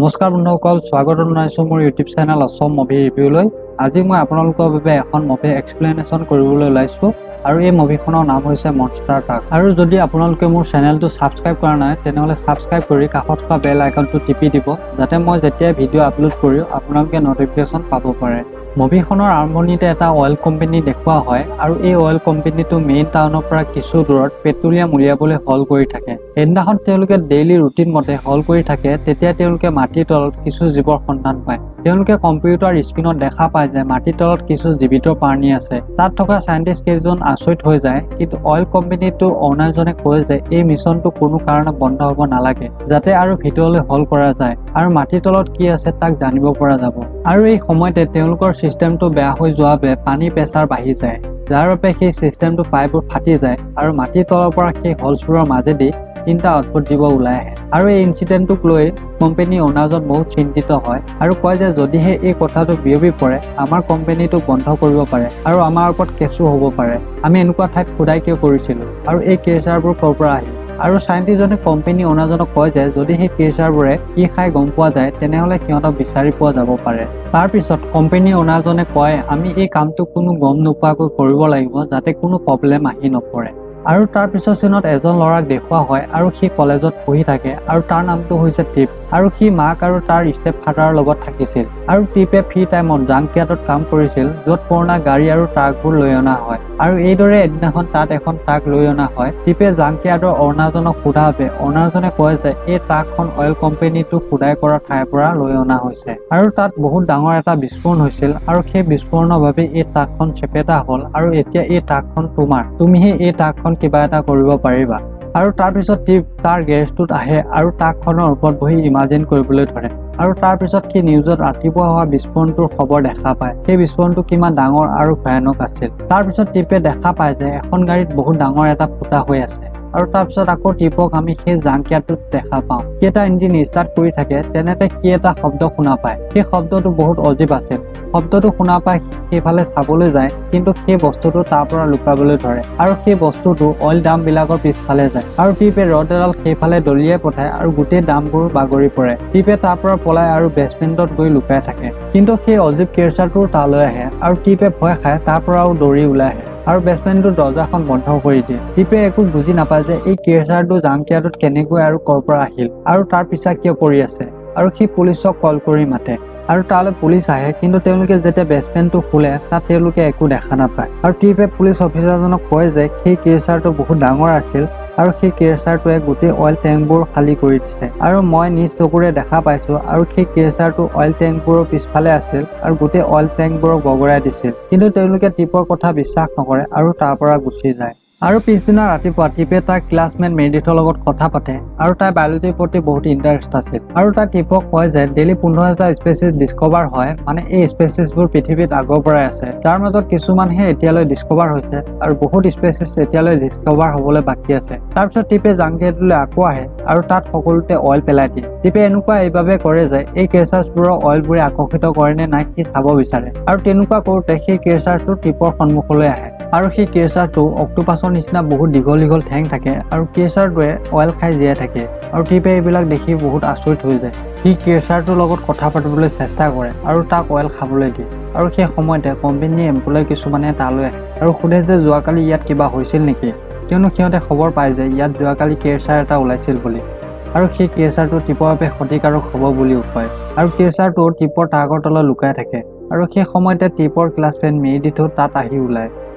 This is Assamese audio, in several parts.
নমস্কাৰ বন্ধুসকল, স্বাগতম জনাইছোঁ মোৰ ইউটিউব চেনেল অছম মুভি ৰিভিউলৈ। আজি মই আপোনালোকৰ বাবে এখন মুভি এক্সপ্লেনেশ্যন কৰিবলৈ ওলাইছোঁ আৰু এই মুভিখনৰ নাম হৈছে মনষ্টাৰ ট্ৰাক। আৰু যদি আপোনালোকে মোৰ চেনেলটো ছাবস্ক্ৰাইব কৰা নাই, তেনেহ'লে ছাবস্ক্ৰাইব কৰি কাষত থকা বেল আইকনটো টিপি দিব, যাতে মই যেতিয়াই ভিডিঅ' আপলোড কৰোঁ আপোনালোকে ন'টিফিকেশ্যন পাব পাৰে। মুভিখনৰ আৰম্ভণিতে এটা অইল কোম্পানী দেখুওৱা হয় আৰু এই অইল কোম্পানীটো মেইন টাউনৰ পৰা কিছু দূৰত পেট্ৰলিয়াম উলিয়াবলৈ হল কৰি থাকে। সেইদিনাখন তেওঁলোকে ডেইলি ৰুটিন মতে হল কৰি থাকে, তেতিয়া তেওঁলোকে মাটিৰ তলত কিছু জীৱৰ সন্ধান পায়। তেওঁলোকে কম্পিউটাৰ স্ক্ৰীণত দেখা পায় যে মাটিৰ তলত কিছু জীৱিত প্ৰাণী আছে। তাত থকা চাইণ্টিষ্ট কেইজন আচৰিত হৈ যায়, কিন্তু অইল কোম্পানীটোৰ অ'নাৰজনে কয় যে এই মিছনটো কোনো কাৰণত বন্ধ হ'ব নালাগে, যাতে আৰু ভিতৰলৈ হল কৰা যায় আৰু মাটিৰ তলত কি আছে তাক জানিব পৰা যাব। আৰু এই সময়তে তেওঁলোকৰ চিষ্টেমটো বেয়া হৈ যোৱাৰ বাবে পানীৰ প্ৰেছাৰ বাঢ়ি যায়, যাৰ বাবে সেই চিষ্টেমটো পাইপবোৰ ফাটি যায় আৰু মাটিৰ তলৰ পৰা সেই হলছবোৰৰ মাজেদি তিনিটা অদ্ভুত জীৱ ওলাই আহে। আৰু এই ইনচিডেণ্টটোক লৈ কোম্পানী অ'নাৰজন বহুত চিন্তিত হয় আৰু কয় যে যদিহে এই কথাটো বিয়পি পৰে, আমাৰ কোম্পানীটো বন্ধ কৰিব পাৰে আৰু আমাৰ ওপৰত কেছো হ'ব পাৰে। আমি এনেকুৱা ঠাইত খোদাই কিয় কৰিছিলোঁ আৰু এই ক্ৰিয়েচাৰবোৰ ক'ৰ পৰা আহিল? আৰু চাইণ্টিষ্টজনে কোম্পানী অ'নাৰজনক কয় যে যদি সেই ক্ৰিয়েচাৰবোৰে কি খাই গম পোৱা যায়, তেনেহ'লে সিহঁতক বিচাৰি পোৱা যাব পাৰে। তাৰপিছত কোম্পানী অ'নাৰজনে কয়, আমি এই কামটো কোনো গম নোপোৱাকৈ কৰিব লাগিব, যাতে কোনো প্ৰব্লেম আহি নপৰে। আৰু তাৰ পিছৰ চিনত এজন ল'ৰাক দেখুওৱা হয় আৰু সি কলেজত পঢ়ি থাকে আৰু তাৰ নামটো হৈছে টিপ। আৰু সি মাক আৰু তাৰ ষ্টেপ ফাদাৰৰ লগত থাকিছিল। আৰু টিপে ফ্ৰী টাইমত জাংকয়াৰ্ডত কাম কৰিছিল, য'ত পুৰণা গাড়ী আৰু ট্ৰাকবোৰ লৈ অনা হয়। আৰু এইদৰে এদিনাখন তাত এখন ট্ৰাক লৈ অনা হয়। টিপে জাংকয়াৰ্ডৰ অ'নাৰজনক সোধা বাবে অ'নাৰজনে কয় যে এই ট্ৰাকখন অইল কোম্পানীটো খোদাই কৰা ঠাইৰ পৰা লৈ অনা হৈছে আৰু তাত বহুত ডাঙৰ এটা বিস্ফোৰণ হৈছিল আৰু সেই বিস্ফোৰণৰ বাবে এই ট্ৰাকখন চেপেটা হ'ল আৰু এতিয়া এই ট্ৰাকখন তোমাৰ, তুমিহে এই ট্ৰাকখন কিবা এটা কৰিব পাৰিবা। আৰু তাৰপিছত টিপ তাৰ গেৰেজটোত আহে আৰু ট্ৰাকখনৰ ওপৰত বহি ইমাজিন কৰিবলৈ ধৰে। আৰু তাৰপিছত সি নিউজত ৰাতিপুৱা হোৱা বিস্ফোৰণটোৰ খবৰ দেখা পায়, সেই বিস্ফোৰণটো কিমান ডাঙৰ আৰু ভয়ানক আছিল। তাৰপিছত টিপে দেখা পায় যে এখন গাড়ীত বহুত ডাঙৰ এটা ফুটা হৈ আছে। আৰু তাৰপিছত আকৌ টিপক আমি সেই জাংকয়াৰ্ডটোত দেখা পাওঁ। সি এটা ইঞ্জিন ষ্টাৰ্ট কৰি থাকে, তেনেতে সি এটা শব্দ শুনা পায়। সেই শব্দটো বহুত অজীৱ আছিল। শব্দটো শুনা পাই সেইফালে চাবলৈ যায়, কিন্তু সেই বস্তুটো তাৰ পৰা লুকাবলৈ ধৰে আৰু সেই বস্তুটো অইল ড্ৰাম বিলাকৰ পিছফালে যায়। আৰু টিপে ৰড এডাল সেইফালে দলিয়াই পঠায় আৰু গোটেই ড্ৰামবোৰ বাগৰি পৰে। টিপে তাৰ পৰা পলাই আৰু বেচমেণ্টত গৈ লুকাই থাকে, কিন্তু সেই অজীৱ ক্ৰিয়েচাৰটো তালৈ আহে আৰু টিপে ভয় খাই তাৰ পৰাও দৌৰি ওলাই আহে আৰু বেচমেণ্টটোৰ দৰ্জাখন বন্ধ কৰি দিয়ে। টিপে একো বুজি নাপায় যে এই ক্ৰিয়েচাৰটো জাংকয়াৰ্ডত কেনেকৈ আৰু ক'ৰ পৰা আহিল আৰু তাৰ পিছা কিয় পৰি আছে। আৰু সি পুলিচক কল কৰি মাতে আৰু তালৈ পুলিচ আহে, কিন্তু তেওঁলোকে যেতিয়া বেচমেণ্টটো খোলে, তাত তেওঁলোকে একো দেখা নাপায়। আৰু টিপে পুলিচ অফিচাৰজনক কয় যে সেই ক্ৰিয়েচাৰটো বহুত ডাঙৰ আছিল আৰু সেই ক্ৰিয়েচাৰটোৱে গোটেই অইল টেংকবোৰ খালী কৰি দিছে আৰু মই নিজ চকুৰে দেখা পাইছো। আৰু সেই ক্ৰিয়েচাৰটো অইল টেংকবোৰৰ পিছফালে আছিল আৰু গোটেই অইল টেংকবোৰক বগৰাই দিছিল। কিন্তু তেওঁলোকে টিপৰ কথা বিশ্বাস নকৰে আৰু তাৰ পৰা গুচি যায়। আৰু পিছদিনা ৰাতিপুৱা টিপে তাৰ ক্লাছমেট মেৰিডিথৰ লগত কথা পাতে আৰু তাই বায়'লজিৰ প্ৰতি বহুত ইণ্টাৰেষ্ট আছিল। আৰু তাই টিপক কয় যে ডেইলি 15,000 স্পেচিছ ডিছকভাৰ হয়, মানে এই স্পেচিছবোৰ পৃথিৱীত আগৰ পৰাই আছে, যাৰ মাজত কিছুমানহে এতিয়ালৈ ডিছকভাৰ হৈছে আৰু বহুত স্পেচিছ এতিয়ালৈ ডিছকভাৰ হ'বলৈ বাকী আছে। তাৰপিছত টিপে জাংকয়াৰ্ডলৈ আকৌ আহে আৰু তাত সকলোতে অইল পেলাই দিয়ে। টিপে এনেকুৱা এইবাবে কৰে যে এই ক্ৰিয়েচাৰ্ছবোৰৰ অইলবোৰে আকৰ্ষিত কৰে নে নাই সি চাব বিচাৰে। আৰু তেনেকুৱা কৰোঁতে সেই ক্ৰিয়েচাৰটো টিপৰ সন্মুখলৈ আহে আৰু সেই ক্ৰিয়েচাৰটো অক্টোপাছৰ নিচিনা বহুত দীঘল দীঘল ঠেং থাকে আৰু ক্ৰিয়েচাৰটোৱে অইল খাই জীয়াই থাকে। আৰু টিপে এইবিলাক দেখি বহুত আচৰিত হৈ যায়। সি ক্ৰিয়েচাৰটোৰ লগত কথা পাতিবলৈ চেষ্টা কৰে আৰু তাক অইল খাবলৈ দিয়ে। আৰু সেই সময়তে কোম্পানীৰ এমপ্লয় কিছুমানে তালৈ আহে আৰু সোধে যে যোৱাকালি ইয়াত কিবা হৈছিল নেকি, কিয়নো সিহঁতে খবৰ পায় যে ইয়াত যোৱাকালি ক্ৰিয়েচাৰ এটা ওলাইছিল বুলি আৰু সেই ক্ৰিয়েচাৰটো টিপৰ বাবে ক্ষতিকাৰক হ'ব বুলিও কয়। আৰু ক্ৰিয়েচাৰটো টিপৰ ট্ৰাকৰ তলত লুকাই থাকে। আৰু সেই সময়তে টিপৰ ক্লাছমেট মেৰিডিথো তাত আহি ওলায়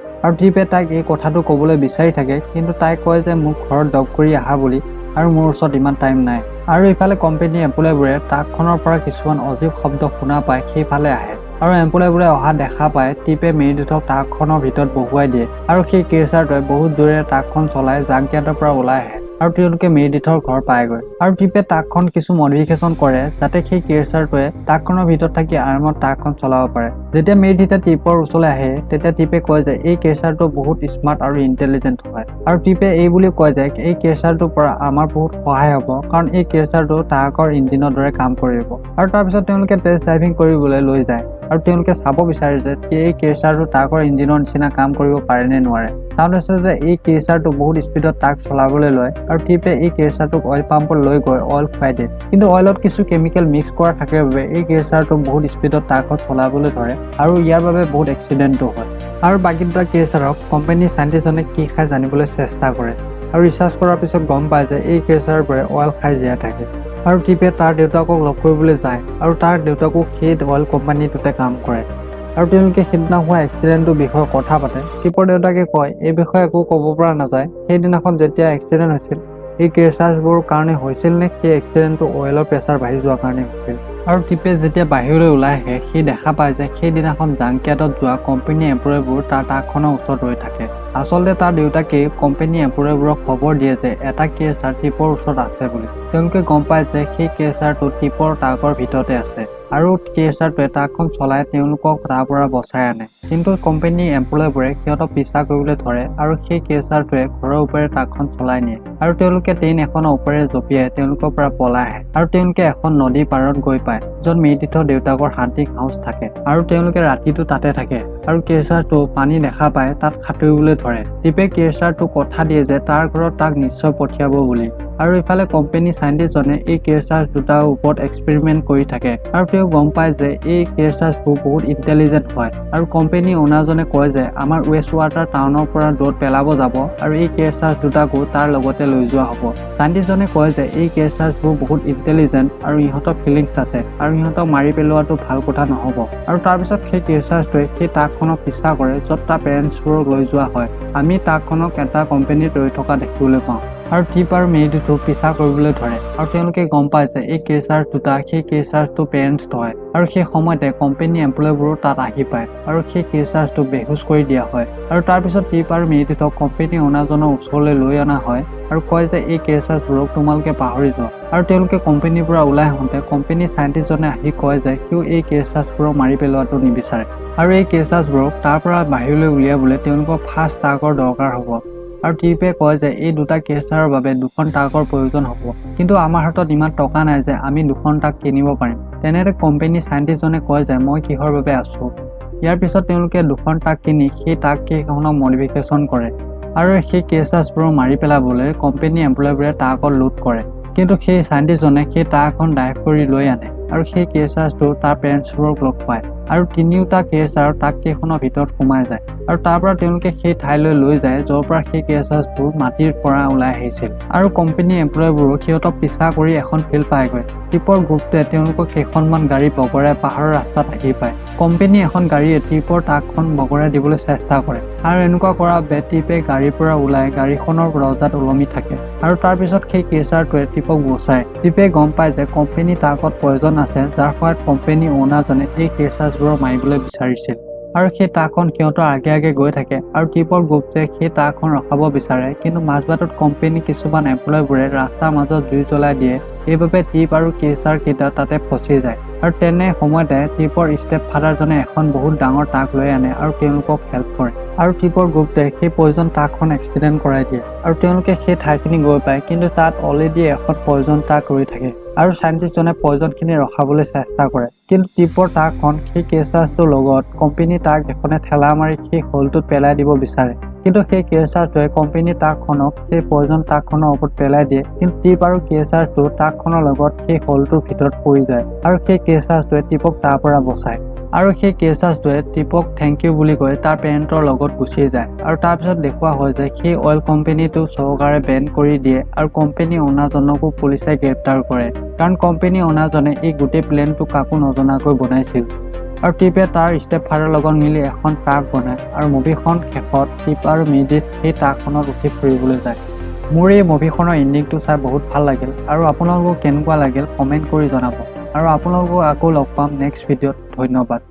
আৰু টিপে তাইক এই কথাটো ক'বলৈ বিচাৰি থাকে, কিন্তু তাই কয় যে মোক ঘৰত ড্ৰপ কৰি আহা বুলি আৰু মোৰ ওচৰত ইমান টাইম নাই। আৰু ইফালে কোম্পানীৰ এমপ্লয়বোৰে ট্ৰাকখনৰ পৰা কিছুমান অজীৱ শব্দ শুনা পাই সেইফালে আহে আৰু এমপ্লয়বোৰে অহা দেখা পাই টিপে মেৰিডিথক ট্ৰাকখনৰ ভিতৰত বহুৱাই দিয়ে। আৰু সেই ক্ৰিয়েচাৰটোৱে বহুত জোৰেৰে ট্ৰাকখন চলাই জাংকয়াৰ্ডৰ পৰা ওলাই আহে আৰু তেওঁলোকে মেৰিডিথৰ ঘৰ পায়গৈ। আৰু টিপে ট্ৰাকখন কিছু মডিফিকেশ্যন কৰে, যাতে সেই ক্ৰিয়েচাৰটোৱে ট্ৰাকখনৰ ভিতৰত থাকি আৰামত ট্ৰাকখন চলাব পাৰে। যেতিয়া মেৰিডিথে টিপৰ ওচৰলৈ আহে, তেতিয়া টিপে কয় যে এই ক্ৰিয়েচাৰটো বহুত স্মাৰ্ট আৰু ইণ্টেলিজেণ্ট হয়। আৰু টিপে এই বুলি কয় যে এই ক্ৰিয়েচাৰটোৰ পৰা আমাৰ বহুত সহায় হ'ব, কাৰণ এই ক্ৰিয়েচাৰটো ট্ৰাকৰ ইঞ্জিনৰ দৰে কাম কৰিব। আৰু তাৰপিছত তেওঁলোকে টেষ্ট ড্ৰাইভিং কৰিবলৈ লৈ যায়। আৰু তেওঁলোকে চাব বিচাৰে যে এই ক্ৰিয়েচাৰটো ট্ৰাকৰ ইঞ্জিনৰ নিচিনা কাম কৰিব পাৰে নে নোৱাৰে। কাৰণ হৈছে যে এই ক্ৰিয়েচাৰটো বহুত স্পীডত ট্ৰাক চলাবলৈ লয় আৰু টিপে এই ক্ৰিয়েচাৰটোক অইল পাম্পত লৈ গৈ অইল খুৱাই দিয়ে। কিন্তু অইলত কিছু কেমিকেল মিক্স কৰা থাকে বাবে এই ক্ৰিয়েচাৰটো বহুত স্পীডত ট্ৰাকত চলাবলৈ ধৰে আৰু ইয়াৰ বাবে বহুত এক্সিডেণ্টো হয়। আৰু বাকী দুটা ক্ৰিয়েচাৰক কোম্পানীৰ চাইণ্টিষ্টজনে কি খাই জানিবলৈ চেষ্টা কৰে আৰু ৰিচাৰ্চ কৰাৰ পিছত গম পায় যে এই ক্ৰিয়েচাৰবোৰে অইল খাই জীয়াই থাকে। আৰু টিপে তাৰ দেউতাকক লগ কৰিবলৈ যায় আৰু তাৰ দেউতাকো সেই অইল কোম্পানীটোতে কাম কৰে আৰু তেওঁলোকে সিদিনা হোৱা এক্সিডেণ্টটোৰ বিষয়ে কথা পাতে। টিপৰ দেউতাকে কয়, এই বিষয়ে একো ক'ব পৰা নাযায়। সেইদিনাখন যেতিয়া এক্সিডেণ্ট হৈছিল, এই ক্ৰিয়েচাৰ্ছবোৰৰ কাৰণে হৈছিল নে সেই এক্সিডেণ্টটো অইলৰ প্ৰেছাৰ বাঢ়ি যোৱাৰ কাৰণে হৈছিল। আৰু টিপে যেতিয়া বাহিৰলৈ ওলাই আহে, সি দেখা পায় যে সেইদিনাখন জাংকিয়াৰ্ডত যোৱা কোম্পানী এমপ্লয়ীবোৰ তাৰ ট্ৰাকখনৰ ওচৰত ৰৈ থাকে। আচলতে তাৰ দেউতাকে কোম্পানী এমপ্লয়ীবোৰক খবৰ দিয়ে যে এটা ক্ৰিয়েচাৰ টিপৰ ওচৰত আছে বুলি। তেওঁলোকে গম পায় যে সেই ক্ৰিয়েচাৰটো টিপৰ ট্ৰাকৰ ভিতৰতে আছে আৰু ক্ৰিয়েচাৰটোৱে ট্ৰাকখন চলাই তেওঁলোকক তাৰ পৰা বচাই আনে। কিন্তু কোম্পানীৰ এমপ্লয়ীবোৰে সিহঁতক পিছা কৰিবলৈ ধৰে আৰু সেই ক্ৰিয়েচাৰটোৱে ঘৰৰ ওপৰেৰে ট্ৰাকখন চলাই নিয়ে আৰু তেওঁলোকে ট্ৰেইন এখনৰ ওপৰেৰে জঁপিয়াই তেওঁলোকৰ পৰা পলাই আহে আৰু তেওঁলোকে এখন নদীৰ পাৰত গৈ পায়, য'ত মেৰিডিথৰ দেউতাকৰ হাণ্টিং হাউচ থাকে আৰু তেওঁলোকে ৰাতিটো তাতে থাকে। আৰু ক্ৰিয়েচাৰটো পানী দেখা পাই তাত সাঁতুৰিবলৈ ধৰে। টিপে ক্ৰিয়েচাৰটোক কথা দিয়ে যে তাৰ ঘৰত তাক নিশ্চয় পঠিয়াব বুলি। আৰু ইফালে কোম্পানী চাইণ্টিষ্টজনে এই ক্ৰিয়েচাৰ্ছ দুটাৰ ওপৰত এক্সপেৰিমেণ্ট কৰি থাকে আৰু তেওঁ গম পায় যে এই ক্ৰিয়েচাৰ্ছবোৰ বহুত ইণ্টেলিজেণ্ট হয়। আৰু কোম্পানী অ'নাৰজনে কয় যে আমাৰ ৱেষ্ট ৱাটাৰ টাউনৰ পৰা দূৰত পেলাব যাব আৰু এই ক্ৰিয়েচাৰ্ছ দুটাকো তাৰ লগতে লৈ যোৱা হ'ব। চাইণ্টিষ্টজনে কয় যে এই ক্ৰিয়েচাৰ্ছবোৰ বহুত ইণ্টেলিজেণ্ট আৰু ইহঁতৰ ফিলিংছ আছে আৰু ইহঁতক মাৰি পেলোৱাটো ভাল কথা নহ'ব। আৰু তাৰপিছত সেই ক্ৰিয়েচাৰ্ছটোৱে সেই ট্ৰাকখনক পিছা কৰে, য'ত তাৰ পেৰেণ্টছবোৰক লৈ যোৱা হয়। আমি ট্ৰাকখনক এটা কোম্পানীত ৰৈ থকা দেখিবলৈ পাওঁ আৰু টিপ আৰু মেৰিডিথক পিছা কৰিবলৈ ধৰে আৰু তেওঁলোকে গম পায় যে এই ক্ৰিয়েচাৰ্ছ দুটা সেই ক্ৰিয়েচাৰ্ছটোৰ পেৰেণ্টছ হয়। আৰু সেই সময়তে কোম্পানী এমপ্লয়ীবোৰো তাত আহি পায় আৰু সেই ক্ৰিয়েচাৰ্ছটোক বেহুচ কৰি দিয়া হয়। আৰু তাৰপিছত টিপ আৰু মেৰিডিথক কোম্পানী অ'নাৰজনৰ ওচৰলৈ লৈ অনা হয় আৰু কয় যে এই ক্ৰিয়েচাৰ্ছবোৰক তোমালোকে পাহৰি যোৱা। আৰু তেওঁলোকে কোম্পানীৰ পৰা ওলাই আহোঁতে কোম্পানী চাইণ্টিষ্টজনে আহি কয় যে সিও এই ক্ৰিয়েচাৰ্ছবোৰক মাৰি পেলোৱাটো নিবিচাৰে আৰু এই ক্ৰিয়েচাৰ্ছবোৰক তাৰ পৰা বাহিৰলৈ উলিয়াবলৈ তেওঁলোকক ফাষ্ট ট্ৰাকৰ দৰকাৰ হ'ব। আৰু টিপে কয় যে এই দুটা ক্ৰিয়েচাৰৰ বাবে দুখন ট্ৰাকৰ প্ৰয়োজন হ'ব, কিন্তু আমাৰ হাতত ইমান টকা নাই যে আমি দুখন ট্ৰাক কিনিব পাৰিম। তেনেতে কোম্পানী চাইণ্টিষ্টজনে কয় যে মই কিহৰ বাবে আছোঁ? ইয়াৰ পিছত তেওঁলোকে দুখন ট্ৰাক কিনি সেই ট্ৰাক কেইখনক মডিফিকেশ্যন কৰে আৰু সেই ক্ৰিয়েচাৰ্ছবোৰক মাৰি পেলাবলৈ কোম্পানী এমপ্লয়ীবোৰে ট্ৰাকত লোড কৰে। কিন্তু সেই চাইণ্টিষ্টজনে সেই ট্ৰাকখন ড্ৰাইভ কৰি লৈ আনে আৰু সেই ক্ৰিয়েচাৰ্ছটো তাৰ পেৰেণ্টছবোৰক লগ পায় আৰু তিনিওটা ক্ৰিয়েচাৰ ট্ৰাক কেইখনৰ ভিতৰত সোমাই যায় আৰু তাৰ পৰা তেওঁলোকে সেই ঠাইলৈ লৈ যায়, য'ৰ পৰা সেই ক্ৰিয়েচাৰ্ছবোৰ মাটিৰ পৰা ওলাই আহিছিল। আৰু কোম্পানী এমপ্লয়ীবোৰো সিহঁতক পিছা কৰি এখন ফিল্ড পায়গৈ। টিপৰ গ্ৰুপটোৱে তেওঁলোকক কেইখনমান গাড়ী বগৰাই পাহাৰৰ ৰাস্তাত আহি পায়। কোম্পানী এখন গাড়ীয়ে টিপৰ ট্ৰাকখন বগৰাই দিবলৈ চেষ্টা কৰে আৰু এনেকুৱা কৰা বাবে টিপে গাড়ীৰ পৰা ওলাই গাড়ীখনৰ দৰ্জাত ওলমি থাকে আৰু তাৰপিছত সেই ক্ৰিয়েচাৰটোৱে টিপক বচায়। টিপে গম পায় যে কোম্পানী ট্ৰাকত পয়জন আছে, যাৰ সহায়ত কোম্পানী অ'নাৰজনে এই ক্ৰিয়েচাৰ্ছবোৰক মাৰিবলৈ বিচাৰিছিল। আৰু সেই ট্ৰাকখন সিহঁতৰ আগে আগে গৈ থাকে আৰু টিপৰ গ্ৰুপটোৱে সেই ট্ৰাকখন ৰখাব বিচাৰে, কিন্তু মাজবাটত কোম্পানী কিছুমান এমপ্লয়ীবোৰে ৰাস্তাৰ মাজত জুই জ্বলাই দিয়ে। সেইবাবে টিপ আৰু ক্ৰিয়েচাৰ কেইটা তাতে ফচি যায়। আৰু তেনে সময়তে টিপৰ ষ্টেপ ফাদাৰজনে এখন বহুত ডাঙৰ ট্ৰাক লৈ আনে আৰু তেওঁলোকক হেল্প কৰে আৰু টিপৰ গ্ৰুপটোৱে সেই পয়জন ট্ৰাকখন এক্সিডেণ্ট কৰাই দিয়ে আৰু তেওঁলোকে সেই ঠাইখিনি গৈ পায়, কিন্তু তাত অলৰেডি এখন পয়জন ট্ৰাক ৰৈ থাকে আৰু চাইণ্টিষ্টজনে পয়জনখিনি ৰখাবলৈ চেষ্টা কৰে। কিন্তু টিপৰ ট্ৰাকখন সেই ক্ৰিয়েচাৰ্ছটোৰ লগত কোম্পানী ট্ৰাক এখনে ঠেলা মাৰি সেই হলটোত পেলাই দিব বিচাৰে, কিন্তু সেই ক্ৰিয়েচাৰটোৱে কোম্পানী ট্ৰাকখনক সেই পয়জন ট্ৰাকখনৰ ওপৰত পেলাই দিয়ে। কিন্তু টিপ আৰু ক্ৰিয়েচাৰটো ট্ৰাকখনৰ লগত সেই হলটোৰ ভিতৰত পৰি যায় আৰু সেই ক্ৰিয়েচাৰ্ছটোৱে টিপক তাৰ পৰা বচায় আৰু সেই ক্ৰিয়েচাৰ্ছটোৱে টিপক thank U বুলি কৈ তাৰ পেৰেণ্টৰ লগত গুচি যায়। আৰু তাৰপিছত দেখুওৱা হয় যে সেই অইল কোম্পানীটো চৰকাৰে বেন কৰি দিয়ে আৰু কোম্পানী অ'নাৰজনকো পুলিচে গ্ৰেপ্তাৰ কৰে, কাৰণ কোম্পানী অ'নাৰজনে এই গোটেই প্লেনটো কাকো নজনাকৈ বনাইছিল। আৰু টিপে তাৰ ষ্টেপ ফাদাৰৰ লগত মিলি এখন ট্ৰাক বনায় আৰু মুভিখন শেষত টিপ আৰু মেৰিডিথ সেই ট্ৰাকখনত উঠি ফুৰিবলৈ যায়। মোৰ এই মুভিখনৰ এণ্ডিংটো চাই বহুত ভাল লাগিল আৰু আপোনালোকক কেনেকুৱা লাগিল কমেণ্ট কৰি জনাব আৰু আপোনালোকক আকৌ লগ পাম নেক্সট ভিডিঅ'ত। ধন্যবাদ।